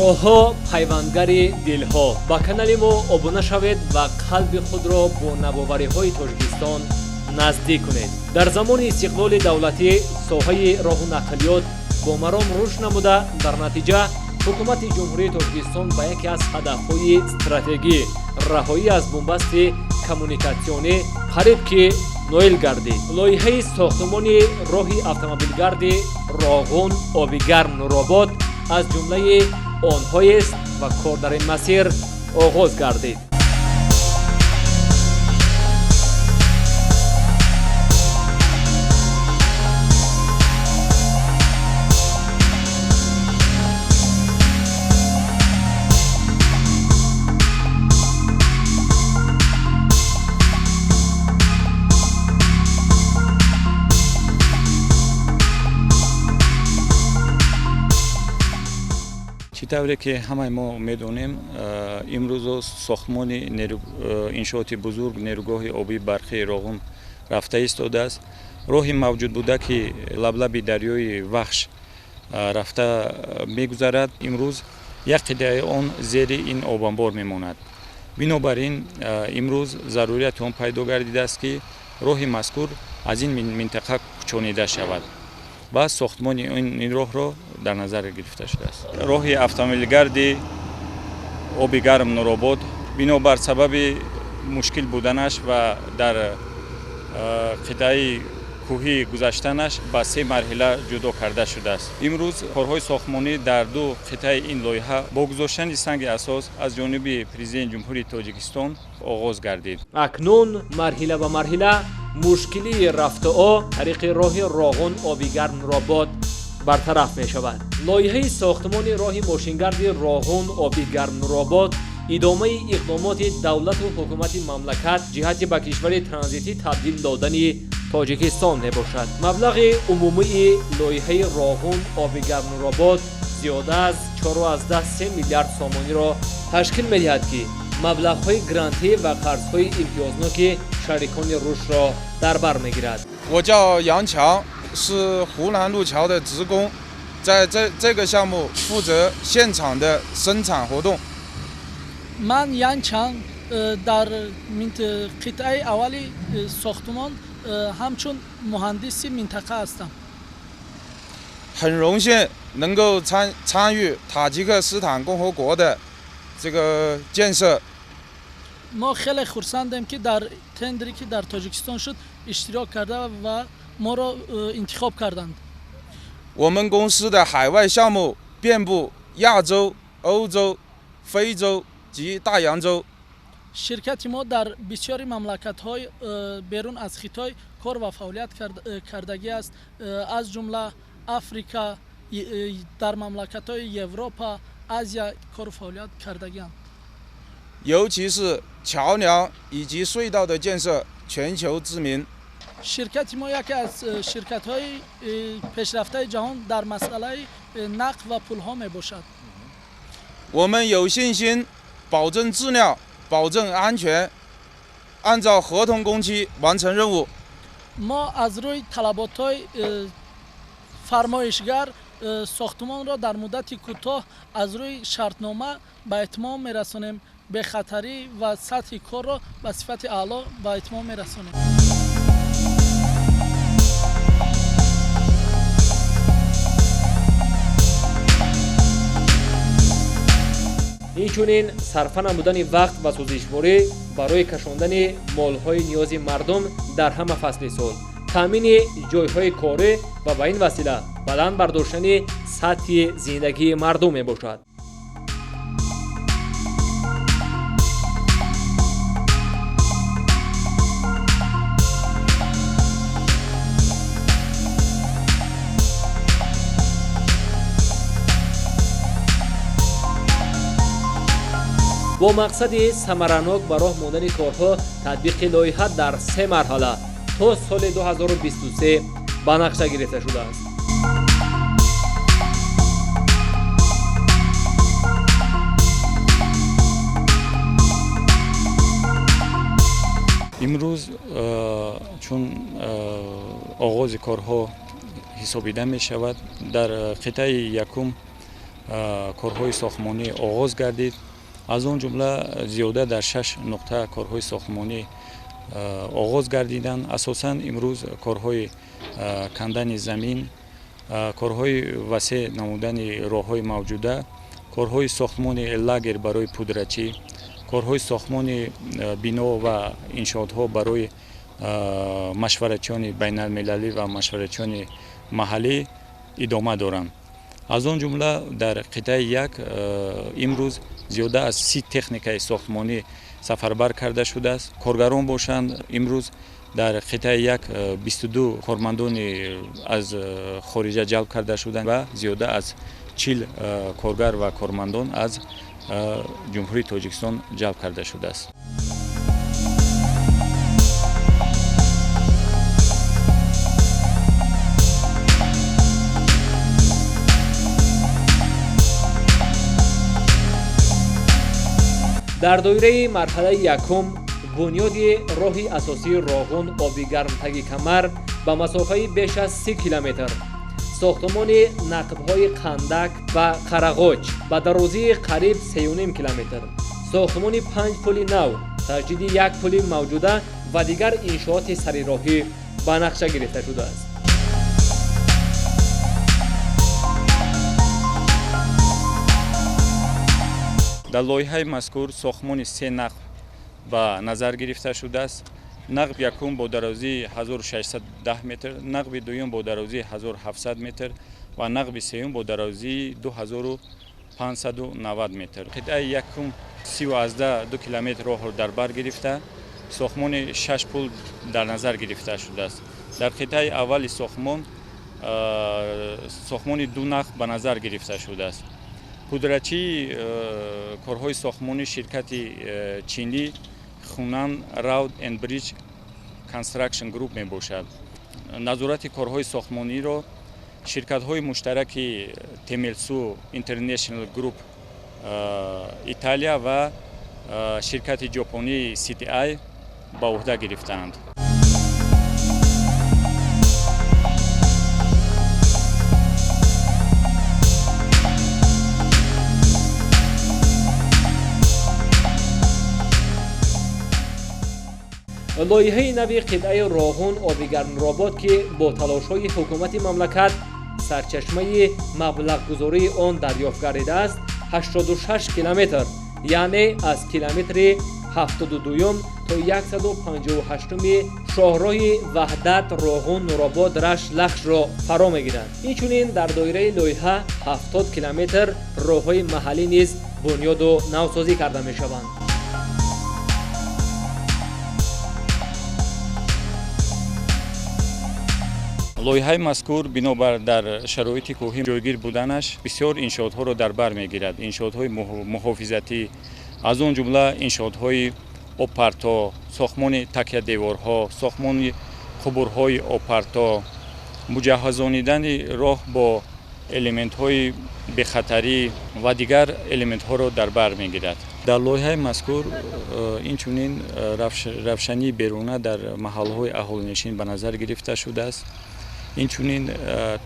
Роҳҳо пайвандгари дилҳо. Ба канали мо обуна шавед ва қалби худро бо навовариҳои Тоҷикистон наздик кунед. Дар замони истиқлоли давлатӣ соҳаи роҳу нақлиёт бо маром рушд намуда, дар натиҷа ҳукумати Ҷумҳурии Тоҷикистон ба яке аз ҳадафҳои стратегӣ, раҳоӣ аз бунбасти коммуникатсионӣ, қариб ки ноил гардид. Лоиҳаи сохтмони роҳи автомобилгарди Роғун Обигарм Нуробод аз ҷумлаи онҳоест ва кор дар ин масир оғоз гардид. Чӣ тавре ки ҳамаи мо медонем, имрӯзо сохтмони иншооти бузург нерӯгоҳи обии барқии Роғун рафта истодааст. Роҳи мавҷуд буда, ки лаблаби дарёи Вахш рафта мегузарад, имрӯз як қитъаи он зери ин обанбор мемонад. Бинобар ин имрӯз зарурияти он пайдо гардидааст, ки роҳи мазкур аз ин минтақа кӯчонида шавад ва сохтмони ин роҳро дар назар гирифта шудааст. Роҳи автомобилгарди Оби Гарм Нуробод бинобар сабаби мушкил буданаш ва дар қитъаи кӯҳӣ гузаштанаш ба се марҳила ҷудо карда шудааст. Имрӯз корҳои сохтмонӣ дар ду қитъаи ин лоиҳа бо гузоштани санги асос аз ҷониби Президенти Ҷумҳурии Тоҷикистон оғоз гардид. Акнун марҳила ба марҳила мушкилии рафтуо тариқи роҳи Роғун Обигарм Нуробод бартараф мешавад. Лоиҳаи сохтмони роҳи мошингарди Роғун Обигарм Нуробод идомаи иқдомоти давлату ҳукумати мамлакат ҷиҳати ба кишвари транзитӣ табдил додани Тоҷикистон мебошад. Маблағи умумии лоиҳаи Роғун Обигарм Нуробод зиёда аз 4,3 миллиард сомониро ташкил медиҳад, ки маблағҳои грантӣ ва қарзҳои имтиёзноки шарикони рушдро дар бар мегирад. 我叫杨强，是湖南路桥的职工，在这个项目负责现场的生产活动。 Ман Ян Чан, дар қитъаи аввали сохтмон ҳамчун муҳандиси минтақа ҳастам. 很荣幸能够参与塔吉克斯坦共和国的这个建设。 Мо хеле хурсандем, ки дар тендере, ки дар Тоҷикистон шуд, иштирок карда ва моро интихоб карданд. 我们公司的海外项目遍布亚洲、欧洲、非洲及大洋洲。 Ширкати мо дар бисёри мамлакатҳои берун аз Хитой кор ва фаъолият кардагӣ аст, аз ҷумла Африка, дар мамлакатҳои Европа, Азия кору фаъолият кардагианд. 尤其是桥梁以及隧道的建设，全球知名。 Ширкати мо яке аз ширкатҳои пешрафтаи ҷаҳон дар масъалаи нақл ва пулҳо мебошад. 我们有信心保证质量，保证安全，按照合同工期完成任务。 Мо аз рӯи талаботҳои фармоишгар сохтмонро дар муддати кӯтоҳ аз рӯи шартнома ба итмом мерасонем, бехатарӣ ва сатҳи корро ба сифати аъло ба итмом мерасонем. Инчунин сарфа намудани вақт ва сӯзишворӣ барои кашондани молҳои ниёзи мардум дар ҳама фасли сол, таъмини ҷойҳои корӣ ва ба ин васила баланд бардоштани сатҳи зиндагии мардум мебошад. Бо мақсади самаранок ба роҳ мондани корҳо татбиқи лоиҳа дар се марҳала то соли 2023 ба нақша гирифта шудааст. Имрӯз чун оғози корҳо ҳисобида мешавад, дар қитъаи якум корҳои сохтмонӣ оғоз гардид. Аз он ҷумла зиёда дар 6 нуқта корҳои сохтмонӣ оғоз гардиданд. Асосан имрӯз корҳои кандани замин, корҳои васеъ намудани роҳҳои мавҷуда, корҳои сохтмони лагер барои пудрачӣ, корҳои сохтмони бино ва иншоотҳо барои машваратчиёни байналмилалӣ ва машваратчиёни маҳаллӣ идома доранд. Аз он ҷумла дар қитъаи 1 имрӯз зиёда аз 30 техникаи сохтмонӣ сафарбар карда шудааст. Коргарон бошанд, имрӯз дар қитъаи 1 22 кормандони аз хориҷа ҷалб карда шуданд ва зиёда аз 40 коргар ва кормандон аз Ҷумҳурии Тоҷикистон ҷалб карда шудааст. Дар доираи марҳалаи якум бунёди роҳи асосии Роғун оби гарм таги камар ба масофаи беш аз 30 километр, сохтмони нақбҳои Қандак ва Қарағоч ба дарозии қариб 3,5 километр, сохтмони 5 пули нав, таҷдиди 1 пули мавҷуда ва дигар иншооти сарироҳӣ ба нақша гирифта шудааст. Дар лоиҳаи мазкур сохтмони 3 нақб ба назар гирифта шудааст. Нақби якум бо дарозии 1610 метр, нақби дуюм бо дарозии 1700 метр ва нақби сеюм бо дарозии 2590 метр. Қитъаи якум 32 километр роҳро дар бар гирифта, сохтмони 6 пул дар назар гирифта шудааст. Дар қитъаи аввали сохтмон сохтмони 2 нақб ба назар гирифта шудааст. Пудрачии корҳои сохтмонии ширкати чинӣ Хунан Road and Bridge Construction Group мебошад. Назорати корҳои сохтмониро ширкатҳои муштараки Темелсу International Group Италия ва ширкати ҷопонии CTI ба уҳда гирифтаанд. Лоиҳаи нави қитъаи Роғун оби гарм Нуробод, ки бо талошҳои ҳукумати мамлакат сарчашмаи маблағгузории он дарёфт гардидааст, 86 километр, яъне аз километри 72 то 158 шоҳроҳи Ваҳдат Роғун Нуробод Рашт Лахшро фаро мегирад. Инчунин дар доираи лоиҳа 70 километр роҳҳои маҳаллӣ низ бунёду навсозӣ карда мешаванд. Лоиҳаи мазкур бинобар дар шароити кӯҳӣ ҷойгир буданаш бисёр иншоотҳоро дар бар мегирад. Иншоотҳои муҳофизатӣ, аз он ҷумла иншоотҳои обпарто, сохтмони такядеворҳо, сохтмони қубурҳои обпарто, муҷаҳҳазонидани роҳ бо элементҳои бехатарӣ ва дигар элементҳоро дар бар мегирад. Дар лоиҳаи мазкур инчунин равшании беруна дар маҳаллаҳои аҳолинишин ба назар гирифта шудааст. Инчунин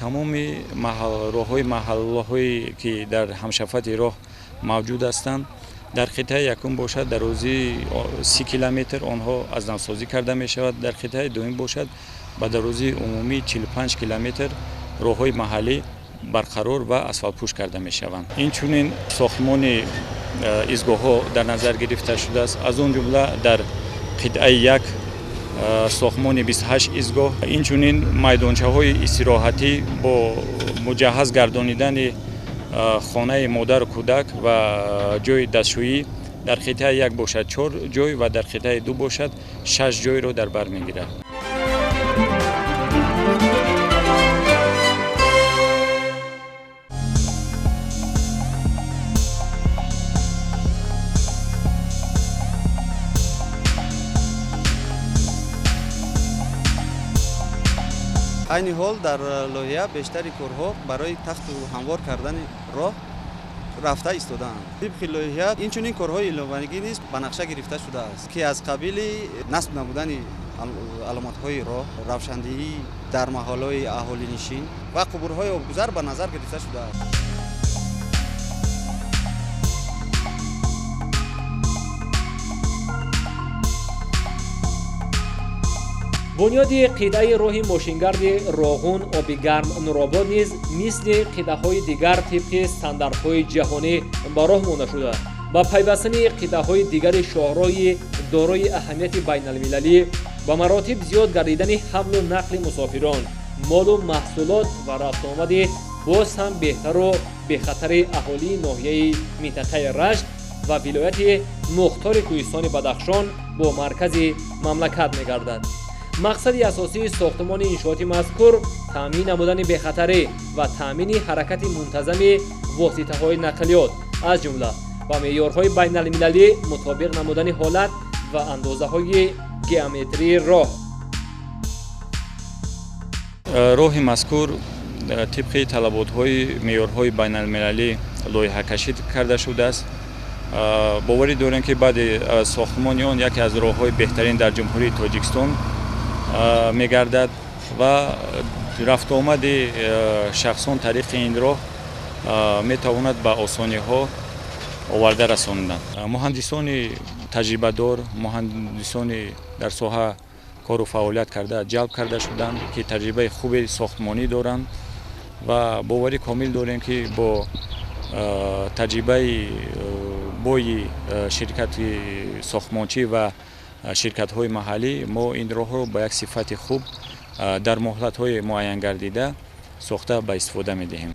тамоми роҳҳои маҳаллаҳое ки дар ҳамшафати роҳ мавҷуд ҳастанд, дар қитъаи якум бошад дарозии 30 километр онҳо аз навсозӣ карда мешавад, дар қитъаи дуюм бошад ба дарозии умумии 45 километр роҳҳои маҳаллӣ барқарор ва асфалтпӯш карда мешаванд. Инчунин сохтмони изгоҳҳо дар назар гирифта шудааст, аз он ҷумла дар қитъаи 1 сохтмони 28 изгоҳ, инчунин майдончаҳои истироҳатӣ бо муҷаҳҳаз гардонидани хонаи модару кӯдак ва ҷойи дастшӯӣ дар қитъаи 1 бошад 4 ҷой ва дар қитъаи 2 бошад 6 ҷойро дар бар мегирад. Айни ҳол дар лоиҳа бештари корҳо барои тахту ҳамвор кардани роҳ рафта истодаанд. Тибқи лоиҳа инчунин корҳои иловагӣ низ ба нақша гирифта шудааст, ки аз қабили насб намудани аломатҳои роҳ, равшандиҳӣ дар маҳаллаҳои аҳолинишин ва қубурҳои обгузар ба назар гирифта шудааст. Бунёди қитъаи роҳи мошингарди Роғун оби гарм Нуробод низ мисли қитъаҳои дигар тибқи стандартҳои ҷаҳонӣ ба роҳ монда шуда, ба пайвастани қитъаҳои дигари шоҳроҳи дорои аҳамияти байналмилалӣ, ба маротиб зиёд гардидани ҳамлу нақли мусофирон, молу маҳсулот ва рафтуомади боз ҳам беҳтару бехатари аҳолии ноҳияи минтақаи Рашт ва вилояти мухтори кӯҳистони Бадахшон бо маркази мамлакат мегардад. Мақсади асосии сохтумони иншооти мазкур таъмин намудани бехатарӣ ва таъмини ҳаракати мунтазами воситаҳои нақлиёт, аз ҷумла ба меъёрҳои байналмилалӣ мутобиқ намудани ҳолат ва андозаҳои геометрии роҳ. Роҳи мазкур тибқи талаботҳои меъёрҳои байналмилалӣ лоиҳакашӣ карда шудааст. Боварӣ дорем, ки баъди сохтмони он яке аз роҳҳои беҳтарин дар Ҷумҳурии Тоҷикистон мегардад ва рафтуомади шахсон тариқи ин роҳ метавонад ба осониҳо оварда расониданд. Муҳандисони таҷрибадор, муҳандисони дар соҳа кору фаъолият карда ҷалб карда шуданд, ки таҷрибаи хуби сохтмонӣ доранд ва боварӣ комил дорем, ки бо таҷрибаи бои ширкати сохтмончӣ ва ширкатҳои маҳаллӣ мо ин роҳро ба як сифати хуб дар муҳлатҳои муайянгардида сохта ба истифода медиҳем.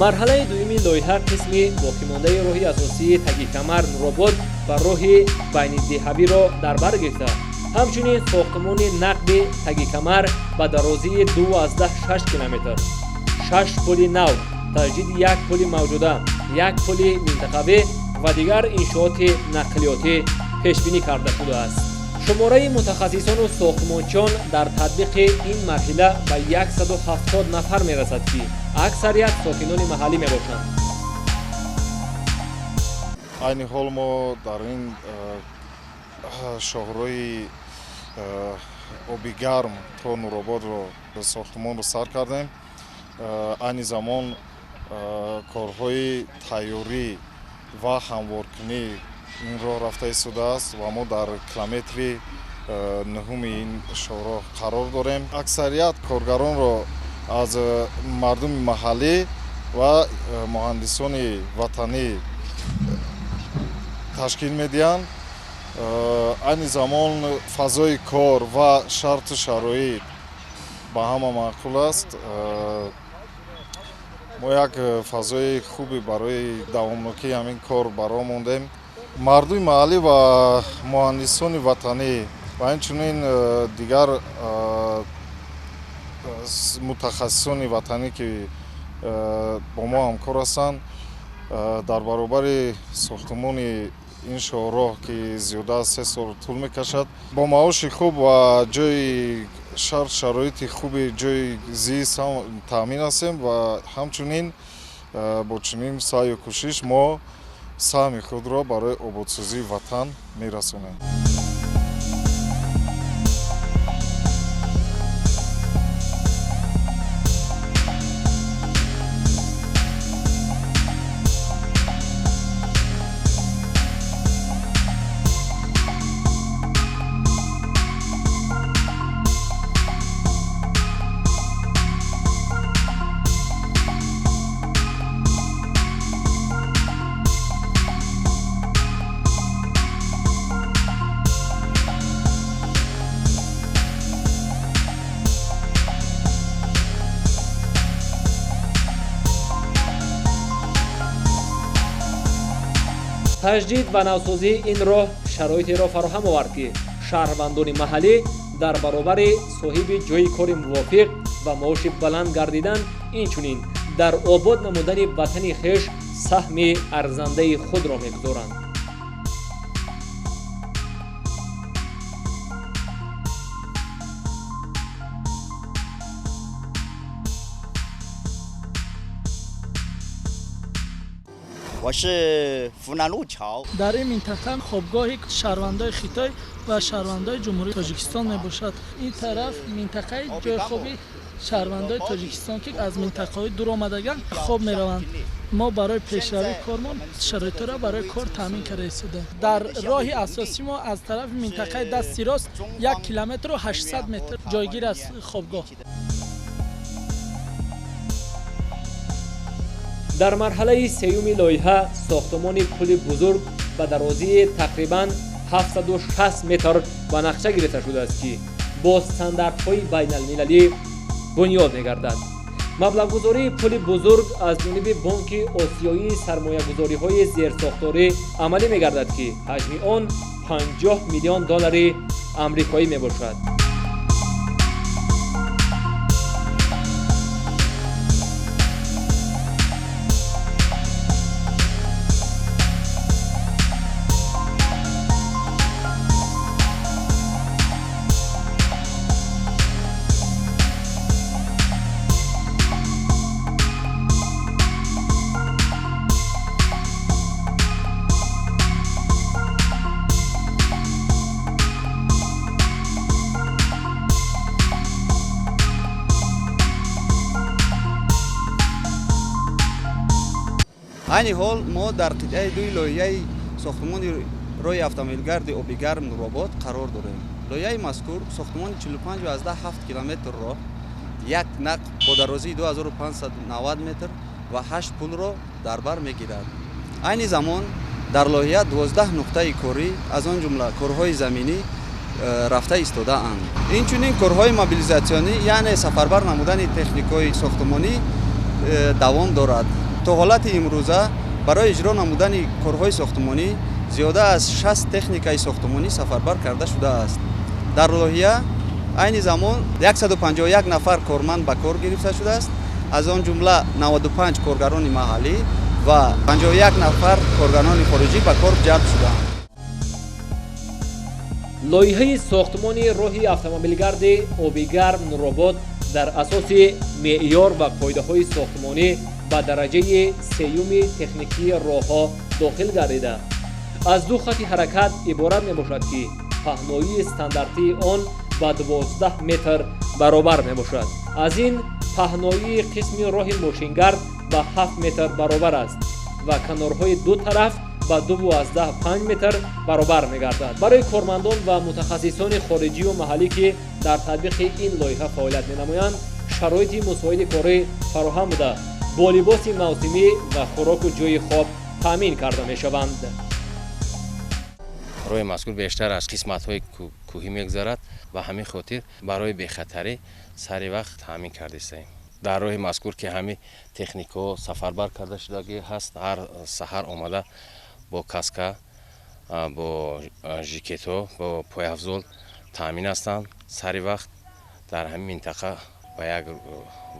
Марҳалаи дуюми лоиҳа қисми боқимондаи роҳи асосии Тагикамар Нуробод ва роҳи байнидеҳавиро дар бар гирифта, ҳамчунин сохтмони нақби Тагикамар ба дарозии 2,6 километр, 6 пули нав, таҷдиди як пули мавҷуда, як пули минтақавӣ ва дигар иншооти нақлиётӣ пешбинӣ карда шудааст. Шумораи мутахассисону сохтмончиён дар татбиқи ин марҳила ба 170 нафар мерасад, ки аксарият сокинони маҳаллӣ мебошанд. Айни ҳол мо дар ин шоҳроҳи оби гарм то Нурободро сохтмонро сар кардем. Айни замон корҳои тайёрӣ ва ҳамворкунӣ ин роҳ рафта истодааст ва мо дар километри нуҳуми ин шоҳроҳ қарор дорем. Аксарият коргаронро аз мардуми маҳаллӣ ва муҳандисони ватанӣ ташкил медиҳанд. Айни замон фазои кор ва шарту шароит ба ҳама маъқул аст. Мо як фазои хуби барои давомнокии ҳамин кор баро мондем. Мардуми маҳаллӣ ва муҳандисони ватанӣ ва инчунин дигар мутахассисони ватанӣ, ки бо мо ҳамкор ҳастанд, дар баробари сохтмони ин шоҳроҳ, ки зиёда аз 3 сол тӯл мекашад, бо маоши хуб ва ҷои шарт шароити хуби ҷои зист таъмин ҳастем ва ҳамчунин бо чунин саъю кӯшиш мо саҳми худро барои ободсозии ватан мерасонем. Таҷдид ва навсозии ин роҳ шароитеро фароҳам овард, ки шаҳрвандони маҳаллӣ дар баробари соҳиби ҷойи кори мувофиқ ва маоши баланд гардидан, инчунин дар обод намудани ватани хеш саҳми арзандаи худро мегузоранд. Дар ин минтақа хобгоҳи шаҳрвандои Хитой ва шаҳрвандои Ҷумҳурии Тоҷикистон мебошад. Ин тараф минтақаи ҷойхоби Шаҳрвандои Тоҷикистон, ки аз минтақаҳои дур омадаган, хоб мераванд. Мо барои пешравии кормон шароитро барои кор таъмин карда истодаем. Дар роҳи асосӣ мо аз тарафи минтақаи дасти рост 1 километру 800 метр ҷойгир аст хобгоҳ. Дар марҳалаи сеюми лоиҳа сохтмони пули бузург ба дарозии тақрибан 760 метр ба нақша гирифта шудааст, ки бо стандартҳои байналмилалӣ бунёд мегардад. Маблағгузории пули бузург аз ҷониби Бонки Осиёии сармоягузориҳои зерсохторӣ амалӣ мегардад, ки ҳаҷми он 50 миллион доллари амрикоӣ мебошад. Айни ҳол мо дар қитъаи дуи лоиҳаи сохтмони роҳи автомобилгарди Обигарм Нуробод қарор дорем. Лоиҳаи мазкур сохтмони 45,7 километр роҳ, як нақб бо дарозии 2590 метр ва 8 пулро дар бар мегирад. Айни замон дар лоиҳа 12 нуқтаи корӣ, аз он ҷумла корҳои заминӣ рафта истодаанд. Инчунин корҳои мобилизатсионӣ, яъне сафарбар намудани техникаҳои сохтмонӣ давом дорад. То ҳолати имрӯза барои иҷро намудани корҳои сохтмонӣ зиёда аз 60 техникаи сохтмонӣ сафарбар карда шудааст. Дар лоиҳа айни замон 151 нафар корманд ба кор гирифта шудааст, аз он ҷумла 95 коргарони маҳаллӣ ва 51 нафар коргарони хориҷӣ ба кор ҷалб шудаанд. Лоиҳаи сохтмони роҳи автомобилгарди Обигарм Нуробод дар асоси меъёр ва қоидаҳои сохтмонӣ ба дараҷаи сеюми техникии роҳҳо дохил гардида, аз ду хати ҳаракат иборат мебошад, ки паҳноии стандартии он ба 12 метр баробар мебошад. Аз ин паҳноии қисми роҳи мошингард ба 7 метр баробар аст ва канорҳои ду тараф ба 2,5 метр баробар мегардад. Барои кормандон ва мутахассисони хориҷию маҳаллӣ, ки дар татбиқи ин лоиҳа фаъолият менамоянд, шароити мусоиди корӣ фароҳам буда, бо либоси мавсимӣ ва хӯроку ҷойи хоб таъмин карда мешаванд. Роҳи мазкур бештар аз қисматҳои кӯҳӣ мегузарад. Ба ҳамин хотир барои бехатарӣ сари вақт таъмин кардистаем. Дар роҳи мазкур, ки ҳамин техникаҳо сафарбар карда шудагӣ ҳаст, ҳар саҳар омада бо каска, бо жикетҳо, бо пойафзол таъмин ҳастанд. Сари вақт дар ҳамин минтақа ба як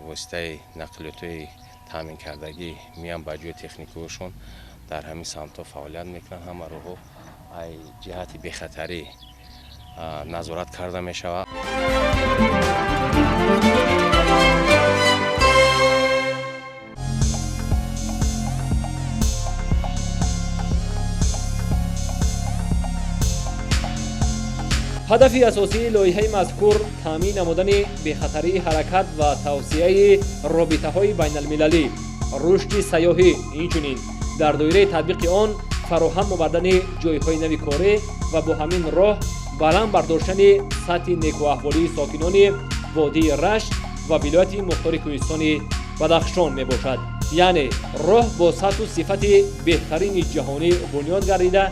воситаи нақлиётҳои таъмин кардагӣ меянд ба ҷои техникаҳошон, дар ҳамин самтҳо фаъолият мекунанд. Ҳама роҳҳо ай ҷиҳати бехатарӣ назорат карда мешавад. Ҳадафи асосии лоиҳаи мазкур таъмин намудани бехатарии ҳаракат ва тавсияи робитаҳои байналмилалӣ, рушди сайёҳӣ, инчунин дар доираи татбиқи он фароҳам овардани ҷойҳои нави корӣ ва бо ҳамин роҳ баланд бардоштани сатҳи некуаҳволии сокинони водии Рашт ва вилояти мухтори кӯҳистони Бадахшон мебошад. Яъне роҳ бо сатҳу сифати беҳтарини ҷаҳонӣ бунёд гардида,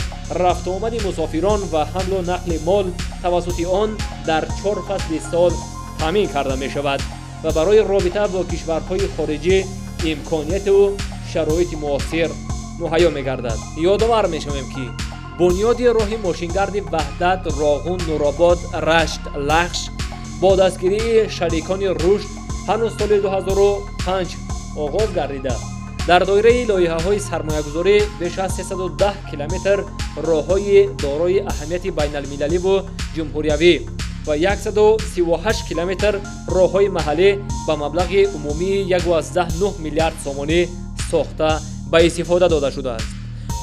рафтуомади мусофирон ва ҳамлу нақли мол тавассути он дар 4 фасли сол таъмин карда мешавад ва барои робита бо кишварҳои хориҷӣ имконияту шароити муосир муҳайё мегардад. Ёдовар мешавем, ки бунёди роҳи мошингарди Ваҳдат Роғун Нуробод Рашт Лахш бо дастгирии шарикони рушд ҳанӯз соли 2005 оғоз гардида, дар доираи лоиҳаҳои сармоягузорӣ беш аз 310 километр роҳҳои дорои аҳамияти байналмилаливу ҷумҳуриявӣ ва 138 километр роҳҳои маҳаллӣ ба маблағи умумии 1,9 миллиард сомонӣ сохта ба истифода дода шудааст.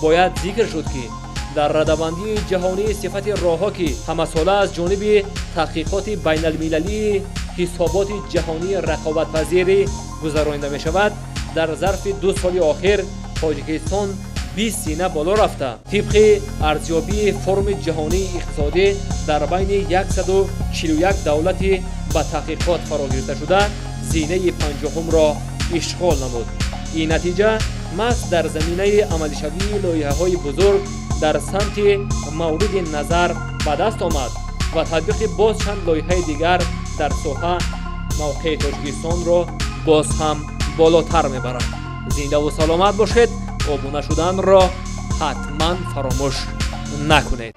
Бояд зикр шуд, ки дар радабандии ҷаҳонии сифати роҳҳо, ки ҳамасола аз ҷониби таҳқиқоти байналмилалии Ҳисоботи ҷаҳонии рақобатпазирӣ гузаронида мешавад, дар зарфи 2 соли охир Тоҷикистон 20 зина боло рафта, тибқи арзёбии Форуми ҷаҳонии иқтисодӣ, дар байни 141 давлати ба таҳқиқот фаро гирифташуда зинаи 50-умро ишғол намуд. Ин натиҷа маҳз дар заминаи амалишавии лоиҳаҳои бузург дар самти мавриди назар ба даст омад ва татбиқи боз чанд лоиҳаи дигар дар соҳа мавқеи Тоҷикистонро боз ҳам болотар мебарад. Зиндаву саломат бошед. Обуна шуданро ҳатман фаромӯш накунед.